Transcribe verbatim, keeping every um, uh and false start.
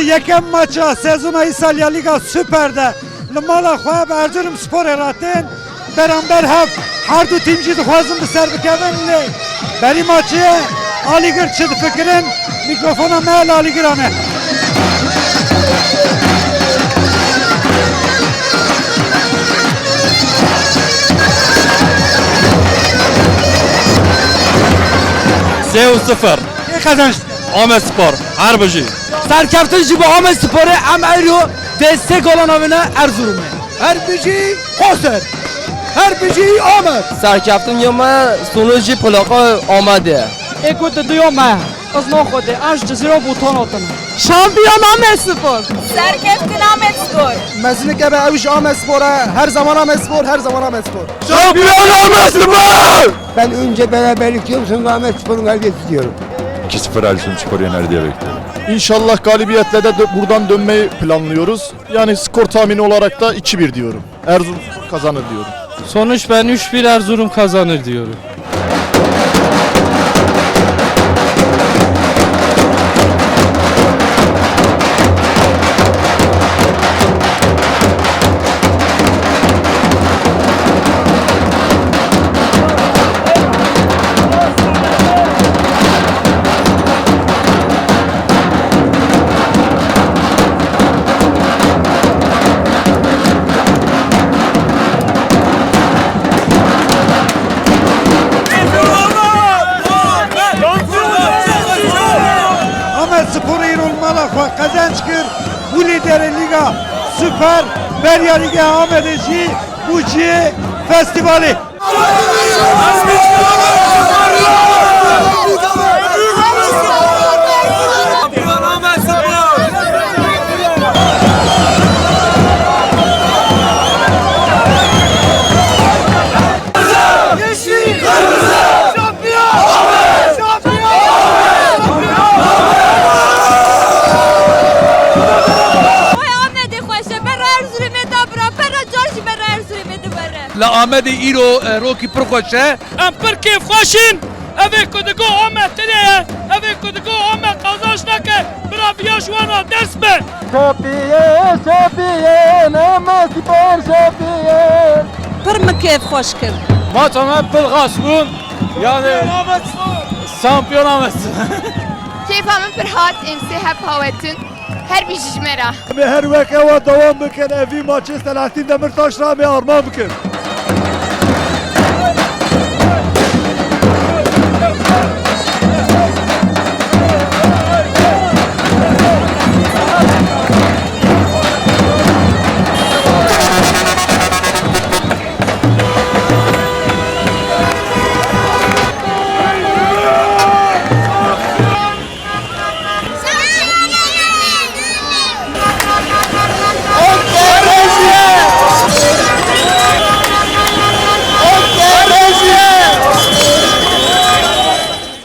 Yekem maça sezona îsal ya Lîga Super de li mala xwe bi Erzurumsporê re tên. Beramber hev her du tîm jî dixwazin bi ser bikevin, lê berî maçê Alîgir çi difikirin? Mîkrofona me li Alîgiran e. Sê û sifir. Kê qezenç dike? Amedspor, her bijî. Serkeftin ji bo Amedsporê, em eyro dê sê gola navêne Erzurumê. Her bijî Qoser. Her bijî Amed. Serkeftin ya me, sonuç jî plaqa Amedê. Ê ku diduyo me, ez naxwedê, ez ji Cizîro Botan hatine. Şampiyon Amedspor. Serkeftin Amedspor. Mezinike be ew ji Amedspor e, her zaman Amedspor, her zaman Amedspor. Şampiyon Amedspor! Ben önce beraberlik istiyorum, sonra Ahmetspor'un galibiyeti istiyorum. iki sıfır Erzurumspor yener diye bekliyorum. İnşallah galibiyetle de dö- buradan dönmeyi planlıyoruz. Yani skor tahmini olarak da iki bir diyorum. Erzurumspor kazanır diyorum. Sonuç, ben üç bir Erzurum kazanır diyorum. Amedspor îro li mala xwe qezenc kir, bû lîderê Lîga Super, beriya Lîgeya Amedê jî bû cihê festîvalê. Vay Amedê xweş e, berra Erzurumê da bira, berra car jî berra Erzurumê dibere. Li Amedê îro, e, rokî pir xweş e. Em pir kêfxweş in. Ev ê ku digo Amed tune ye, ev ê ku digo Amed qazanç nake, bira viya ji wan re ders be. Şapiye, şapiye, Amedspor şapiye. Pir min kêfxweş kir. Maça me pir xweş bûn. Yani şampiyon Amedspor. Kêfa min pir hat, em sê hep hawetin. Her bijî ji me re. Em ê her wek ewa dewam bikin, evî maçê Selahattin Demirtaş re em ê arman bikin.